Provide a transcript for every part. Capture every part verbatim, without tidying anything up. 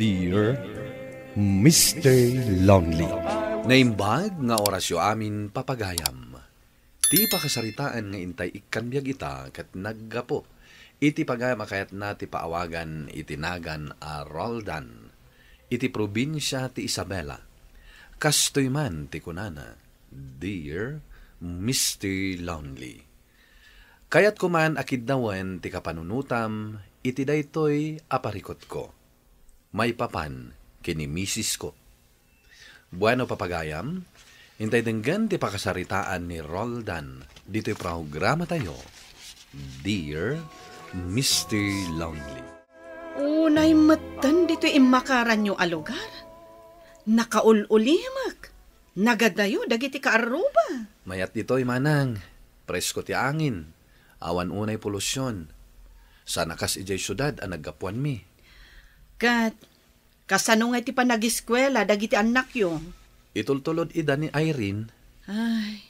Dear Mister Lonely. Naimbag nga orasyo amin, papagayam. Ti pakasaritaan nga intay ikkan biag ita ket naggapu iti pagayam a kayatna ti paawagan iti nagan a Roldan, iti probinsia ti Isabela. Kastoy man ti kunana, "Dear Mister Lonely, kayatko man a kiddawen ti kapanunotam iti daytoy a parikutko. Maipapan ken ni misisko." Bueno, papagayam, intay denggen ti pakasaritaan ni Roldan ditoy programatayo, Dear Mister Lonely. Unay metten ditoy immakaranyo a lugar. Nakaul-ulimek. Nagadayo dagiti kaarruba. Mayat ditoy, manang. Presko ti angin. Awan unay polusion. Saan a kas idiay siudad a naggapuanmi. Ket kasano nga iti panagiskuela dagiti annakyo? Itultulod ida ni Irene. Ay,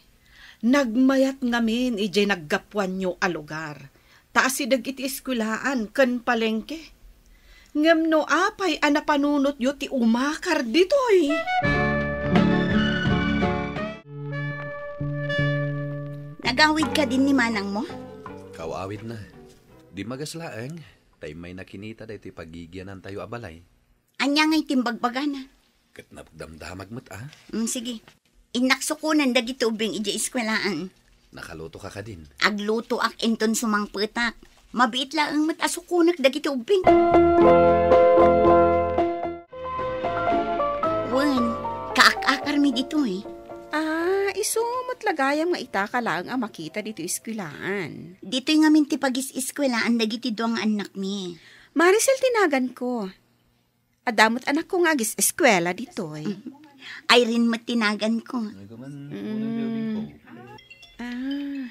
nagmayat ngamin idiay naggapuanyo a lugar, ta asideg iti eskuelaan ken palengke. Ngem no apay a napanunotyo ti umakar ditoy? Nagawid kadin ni manangmo? Kaw-awidna. Dimmagas laeng, ta immayna kinita daytoy pagigianantayo a balay. Ania ngay ti imbagbagana? Ket nagdamdamag met a. Mm, sige. Innak sukonen dagiti ubbing idiay eskuelaan. Nakalutoka kadin? Aglutoak inton sumangpetak. Mabiit laeng met a sukonek dagiti ubbing. Wen, kaak-akarmi ditoy. Ah, isu met la gayam nga itaka laeng a makita ditoy eskuelaan. Ditoy ngamin ti pagis-eskuelaan dagiti dua nga annakmi. Maricel ti naganko. Adda met anakko nga agis-eskuela ditoy. Irene met ti naganko. Ay, kaman, Mm. Ah.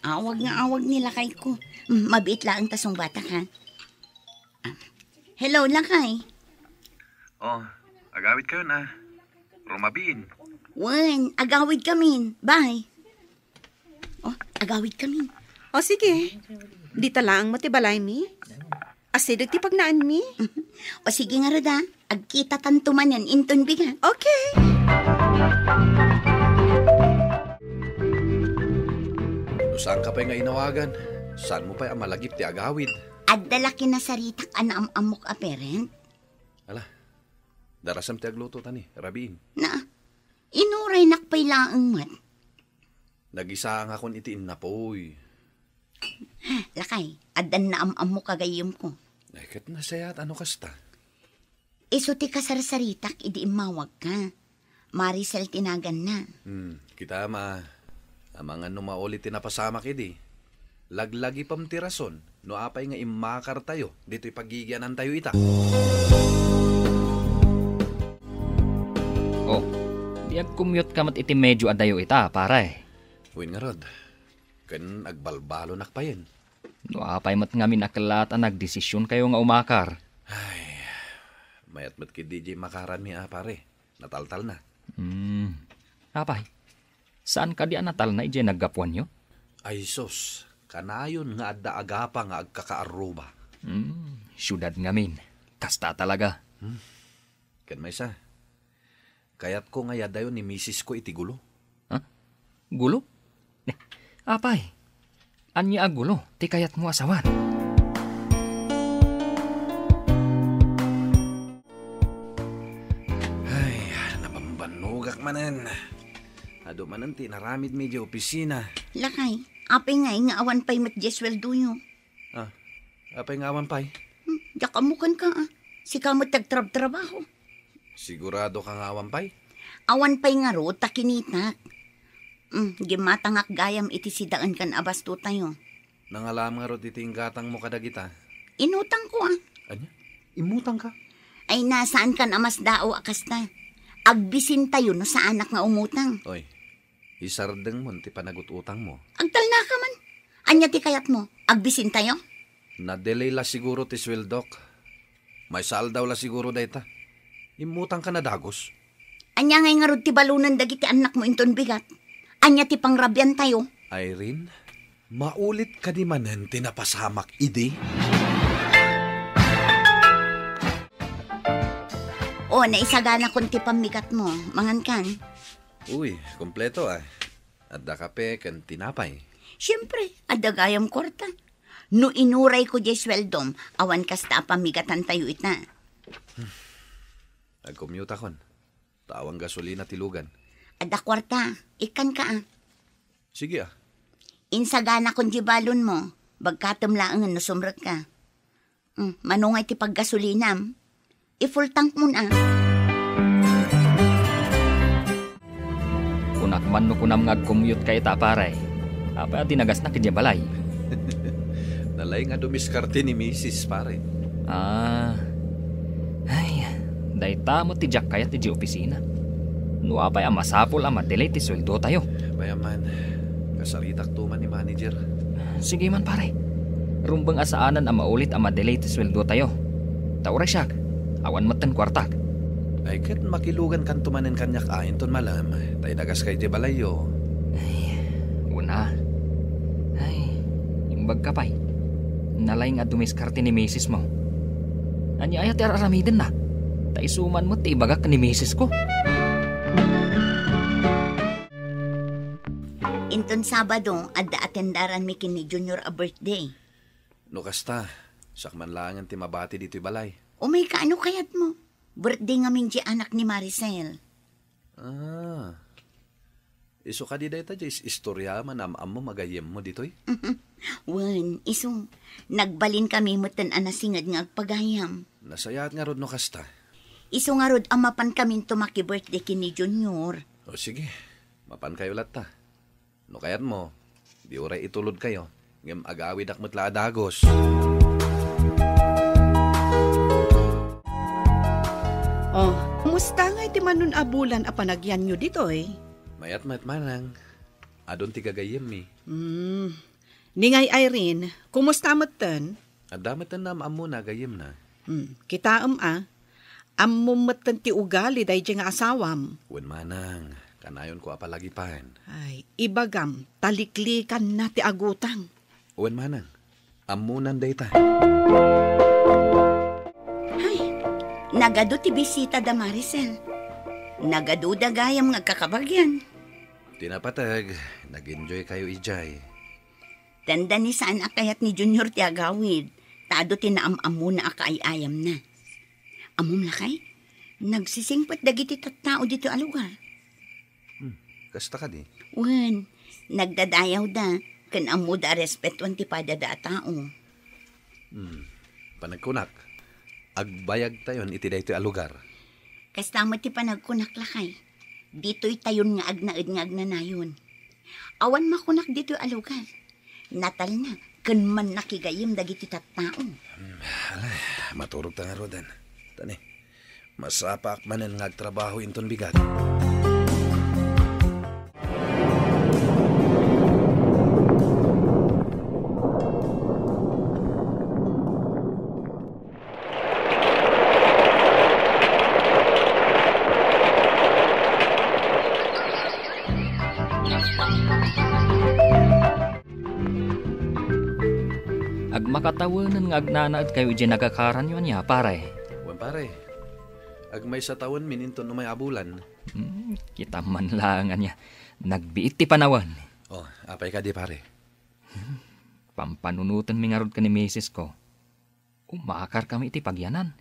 Awag nga awag ni lakayko. Mm, mabiit laeng ta sungbatak, ha? Ah. Hello, lakay. Oh, agawid kayo na. Rumabiin. Wen, agawid kamin. Bye. Oh, agawid kami. O, sige. Dita laeng met ti balaymi. Asideg ti pagnaanmi. O, sige ngarud a. Agkitatanto manen inton bigat. Okay. No saanka pay nga inawagan, saanmo pay a malagip ti agawid? Adda la kinasaritak a naam-ammok a parent. Ala, darasem ti agluto ta ni, rabiin. Na, inuraynak pay laeng met. Nagisaangakon iti innapoy. Lakay, addan naam-ammok a gayyemko. Ay, ket nasayaat a no kasta. Isu ti kasarsaritak idi immawagka. Maricel ti naganna. Hmm, kitam a, amangan no mauli ti napasamak idi. Laglagipem ti rason no apay nga immakartayo ditoy pagigianantayo ita. Oh, di agcommute ka met iti medio a dayo ita, pare. Wen ngarud, ken agbalbalonak payen. No apay met ngamin a kellaat a nagdesisionkayo nga umakar. Ay, mayat met ketdi diay makaranmi a, pare. Nataltalna. Hmm. Apay, saan kadi a natalna idiay naggapuanyo? Ay sus, kanayon nga adda agapa nga agkakaarruba. Hmm, siudad ngamin. Kasta talaga. Hmm. Ken maysa, kayatko nga yadayon ni misisko iti gulo. Ha? Gulo? Ne, apay, ania a gulo ti kayatmo a sawan? Ay, nabambannogak manen. Adu manen ti inaramidmi idiay opisina. Lakay, apay ngay nga awan pay met diay sueldoyo? Ah, apay nga awan pay? Hmm, diak ammo kenka, ah. Sika met ti agtrabtrabaho. Sigurado ka nga awan pay? Awan pay ngarud ta kinitak. Hmm, gimmatangak gayam iti sidaen ken a bastotayo. Nangalam ngarud iti inggatangmo kadagita? Inutangko, ah. Ania? Immutangka? Ay, na, saankan a masdaaw a kasta. Agbisintayo no saanak nga umutang. Oy, isardengmon ti panagut-utangmo. Agtalnaka man. Ania ti kayatmo? Agbisintayo? Na-delay la siguro ti sueldok. Maysa aldaw la siguro dayta. Immutangka na dagus. Ania ngay ngarud ti balonen dagiti annakmo inton bigat? Ania ti pangrabiantayo? Irene, maulit kadi manen ti napasamak idi? O, naisaganakon ti pammigatmo. Mangankan? Uy, kompleto, ah. Adda kape ken tinapay. Siempre, adda gayam kuarta. No inurayko diay sueldom, awan kasta a pammigatantayo ita. Agkomyutakon. Ta awan gasolina ti lugan. Adda kuarta, ikkanka, ah. Sige, ah. Insaganakon diay balonmo. Bagkatem laengen no sumrekka. Hmm, mano ngay ti paggasolinam? I-full tankmon, ah. Kunak man no kunam nga agkomyutka ita, pare. Apay a dinagasnak idiay balay? Nalaing a dumiskarte ni misis, pare. Ah. Ay, dayta met ti diak kayat idiay opisina. No apay a masapul a madelay ti sueldotayo. Apay man, kasaritakto man ni manager. Sige man, pare. Rumbeng a saanen a maulit a madelay ti sueldotayo. Ta uray siak, awan metten kuartak. Ay, ket makilugankanto manen kaniak a inton malem, ta idagaska idiay balayyo. Ay, una. Ay, imbagka pay. Nalaing a dumiskarte ni misismo. Ania aya ti ar-aramidenna? Ta isu man met ti ibagak ni misisko. Inton Sabado, adda atendaranmi ken ni Junior a birthday. No kasta, siak man laengen ti mabati ditoy balay. Umayka, ano kayatmo? Birthday ngamin diay anak ni Maricel. Ah. Isu kadi dayta diay is-, istorya man am-ammo nga gayyemmo ditoy? Wen, isu. Nagbalinkami metten a nasinged nga agpagayam. Nasayaat ngarud no kasta. Isu ngarud a mapankaminto maki-birthday ken ni Junior. O sige, mapankayo latta. No kayatmo, di uray itulodkayo, ngem agawidak met la a dagus. Oh, kumusta ngay ti manon a bulan a panagyanyo ditoy? Mayat met, manang. Adun ti gagayyemmi. Hmm. Ni ngay, Irene, kumusta metten? Adda metten naam-ammona a gayyemna. Hmm, kitaem a. Ammom metten ti ugali daydiay nga asawam. Wen manang, kanayonko a palagipan. Ay, ibagam, ta liklikanna ti agutang. Wen manang, ammonan dayta. Ay, nagadu ti bisita da Maricel. Nagadu da gayam nga agkakabagian. Ti napateg, nag-enjoy kayo idiay. Dandani saan a kayat ni Junior ti agawid, ta adu ti naam-ammona a kaay-ayamna. Ammom lakay, nagsisingpet dagiti tattao ditoy a lugar. Hmm, kasta kadi? Wen, nagdadayawda, ken ammoda a respetuan ti padada a tao. Hmm, panagkunak, agbayagtayon iti daytoy a lugar. Kasta met ti panagkunak lakay. Ditoytayon nga agnaed nga agnanayon. Awan makunak ditoy a lugar. Natalna ken mannakigayem dagiti tattao. Hmm, ala, maturog ta ngaruden. Tani, masapaak manen nga agtrabaho inton bigat. Agmakatawen nga agnanaedkayo idiay nagakaranyo, ania, pare? Wen, pare. Agmaysa tawen min inton umay a bulan. Hmm, kita man laeng, ania. Nagbiit ti panawen. Oh, apay kadi, pare? Hmm, pampanunotenmi ngarud ken ni misis ko. Umakarkami iti pagyanan.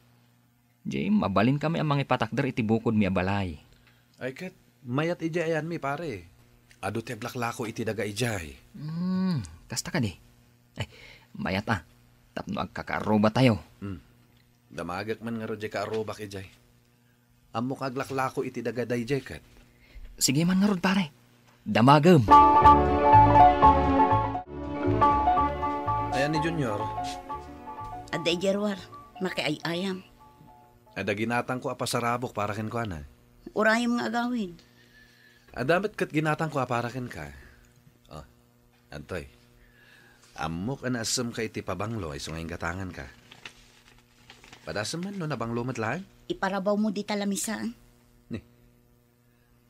Di mabalinkami a mangipatakder iti bukodmi a balay. Ay ket, mayat idiay ayanmi, pare. Adu ti aglaklako iti daga idiay. Hmm, kasta kadi? Ay, mayat a. Tapno agkakaarrubatayo. Hmm. Damagek man ngarud diay kaarrubak idiay. Ammok aglaklako iti daga daydiay ket. Sige man ngarud, pare. Damagem. Ayan ni Junior. Adda idiay ruar, makiay-ayam. Adda ginatangko a pasarabok para kenkuana. Urayem nga agawid. Adda met ket ginatangko a para kenka. Oh, adtoy. Ammok a naassemka iti pabanglo isu nga inggatanganka. Padasem man no nabanglo met laeng? Iparabawmo dita lamisa, eh. Ni,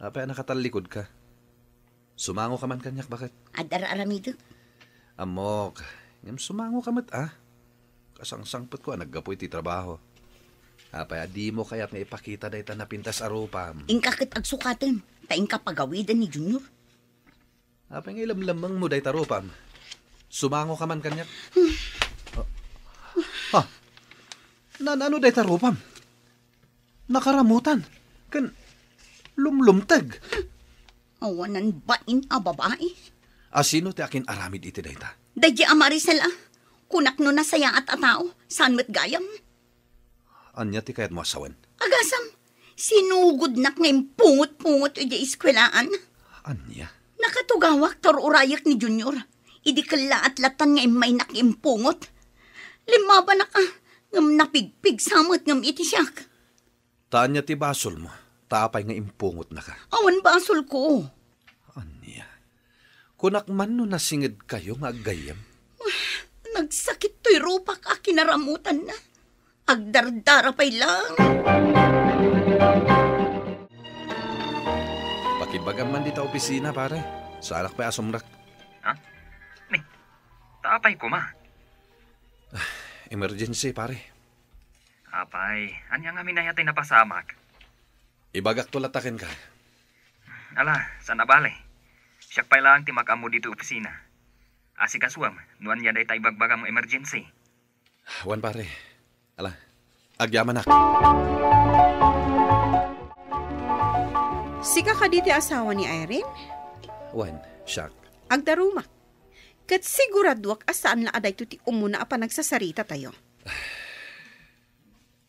apay a nakatallikudka? Sumangoka man kaniak, baket? Adda ar-aramidek. Ammok, ngem sumangoka met, a. Kasangsangpetko a naggapu iti trabaho. Apay a dimo kayat nga ipakita dayta napintas a rupam? Inka ket agsukatem, ta inka pagawiden ni Junior. Apay nga ilemlemmengmo dayta rupam? Sumangoka man kaniak. Oh. Ha? Naan-ano dayta rupam? Nakaramutan. Ken lumlumteg. Awanan bain a babai. A sino ti akin-aramid iti dayta? Daydi a Maricel a. Kunak no nasayaat a tao, saan met gayam? Ania ti kayatmo a sawen? Agasam, sinugodnak nga impungot-pungot idiay eskuelaan. Ania? Nakatugawak ta ur-urayek ni Junior. Idi kellaat lattan nga immaynak nga impungot. Limmabanak a, ngem napigpigsa met ngem iti siak. Ta ania ti basolmo? Ta apay nga impungotnaka? Awan basolko. Ania? Kunak man no nasingedkayo nga aggayyem? Nagsakit toy rupak a kinaramutanna. Agdardara pay lang. Pakibagam man dita opisina, pare. Saanak pay a sumrek. Ha? Ni, ta apay koma? Emergency, pare. Apay, ania ngamin aya ti napasamak? Ibagakto latta kenka. Ala, saan a bale. Siak pay laeng ti makaammo ditoy opisina. Asikasuem no ania dayta ibagbagam nga emergency. Wen, pare. Ala, agyamanak. Sika kadi ti asawa ni Irene? Wen, siak. Agdarumak. Ket siguraduak a saan la a daytoy ti umuna a panagsasarita tayo.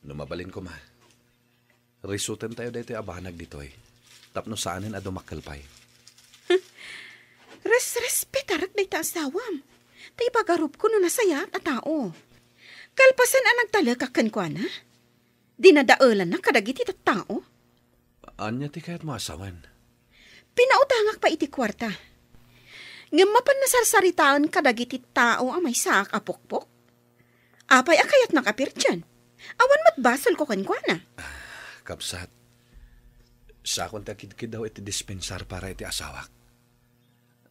No mabalin koma, risuten tayo daytoy a banag ditoy, tapno saanen a dumakkel pay. Resrespetarek dayta asawam, ta ipagarupko no nasayaat a tao. Kalpasan a nagtalekak kenkuana, dinadaelanna kadagiti tattao. Ania ti kayatmo a sawen? Pinautangak pay iti kuarta. Ngem mapan nasarsaritaen kadagiti tao a maysaak a pukpok. Apay a kayatnak a pirtien? Awan met basolko kenkuana. Kabsat, sakon ti akidkidaw iti dispensar para iti asawak.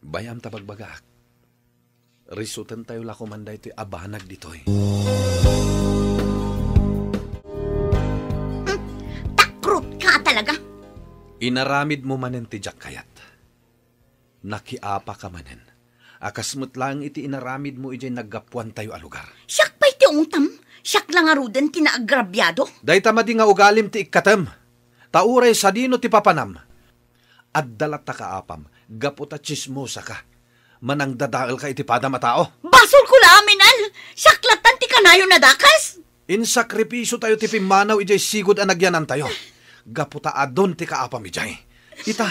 Bay-am ta bagbagaak. Risuten tayo la koman daytoy a banag ditoy. Hmm, takrot ka talaga! Inaramid mo manen ti diak kayat. Nakiapa ka manen. A kas met laeng iti inaramid mo idiay naggapuan tayo a lugar. Siak pay ti ungtam? Siak la ngaruden ti naagrabiado? Dayta madi nga ugalim ti ikkatem. Ta uray sadino ti papanam, adda latta kaapam gapu ta tsismosa ka. Manangdadael ka iti padam a tao. Basol ko la amin, an! Siak lattan ti kanayon a dakes! Insakripisyo tayo ti pimmanaw idiay sigud a nagyanan tayo. Gapu ta adun ti kaapam idiay. Ita,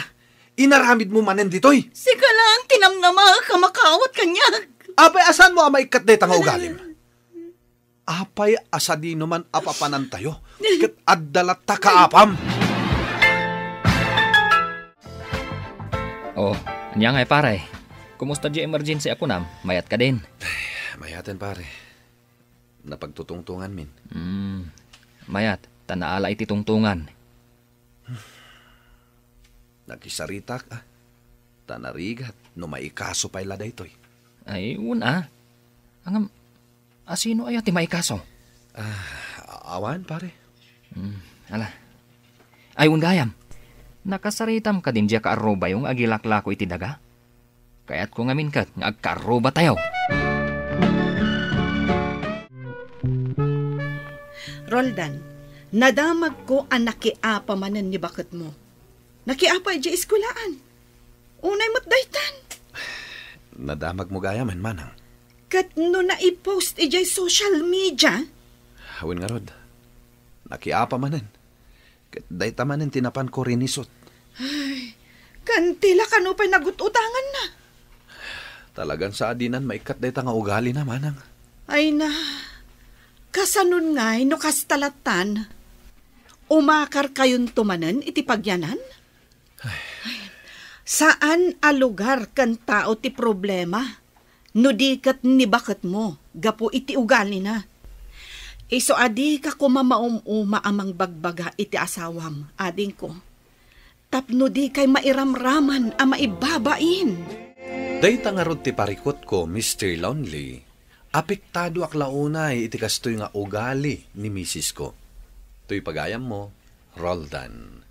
inaramid mo manen ditoy. Sika lang ti namnama a kamakawat kaniak. Apay a saan mo a maikkat dayta nga ugalim? Apay a sadino man a papanan tayo, ket adda latta kaapam. Oh, ania ngay, pare? Kumusta di emergency a kunam? Mayat ka din? Ay, mayaten, pare. Napagtutungtungan min. Hmm, mayat, ta naala iti tungtungan. Nakisaritak, ah. Ta narigat no maikaso pay la daytoy. Ay, wen, ah. Ngem, asino aya ti maikaso? Ah, awan, pare. Hmm, ala. Ay, wen gayam. Nakasaritam kadin diay kaarrubayo nga agilaklako iti daga? Kayatko ngamin ket nga agkaarrubatayo. Roldan, nadamagko a nakiapa manen ni baketmo. Nakiapa idiay eskuelaan. Unay met daytan. Nadamagmo gayam, manang. Ket no naipost idiay social media? Wen ngarud, nakiapa manen. Ket dayta manen ti napanko rinisut. Ay, kantila kano pay nagut-utanganna. Talagan sa a dinan maikkat dayta nga ugalina, manang. Ay na, kasanon ngay no kasta lattan? Umakarkayonto manen iti pagyanan? Ay. Saan a lugar ken tao ti problema no di ket ni baketmo gapu iti ugalina. Isu a dika koma maum-uma a mangbagbaga iti asawam, adingko, tapno dikay mairamraman a maibabain. Dayta ngarud ti parikutko, Mister Lonely. Apektadoak la unay iti kastoy nga ugali ni misisko. Toy pagayammo, Roldan.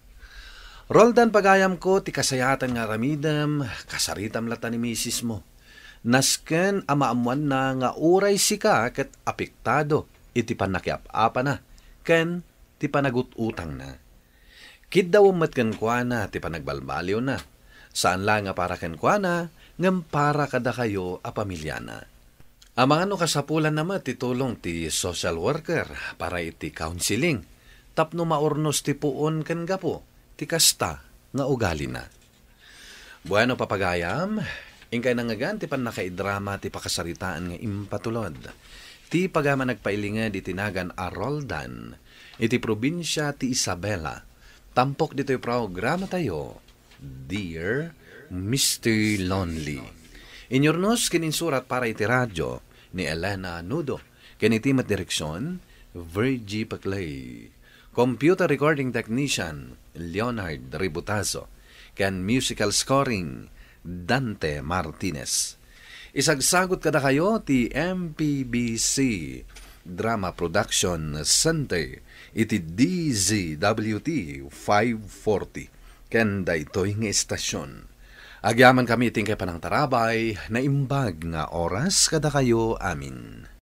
Roldan, pagayamko, ti kasayatan nga aramidem, kasaritam latta ni misismo. Nasken a maammoanna nga uray sika ket apektado iti pannakiap-apana ken ti panagut-utangna. Kiddawem met kenkuana ti panagbalbaliwna. Saan la nga para kenkuana, ngem para kadakayo a pamiliana. Amangan no kasapulanna met ti tulong ti social worker para iti counseling tapno maurnos ti puon ken gapu ti kasta nga ugalina. Bueno, papagayam, inkay nangngegan ti pannakaidrama ti pakasaritaan nga impatulod ti pagayam a nagpailinged iti nagan a Roldan iti probinsia ti Isabela. Tampok ditoy programatayo, Dear Mister Lonely. Inyurnos ken insurat para iti radio ni Elena Nudo, ken iti met direksion, Virgie Paclay. Computer recording technician, Leonard Ributazo, ken musical scoring, Dante Martinez. Isagsagut kadakayo ti M P B C Drama Production Center iti D Z W T five forty ken daytoy nga estasion. Agyamankami iti inkay panangtarabay, naimbag nga oras kadakayo amin.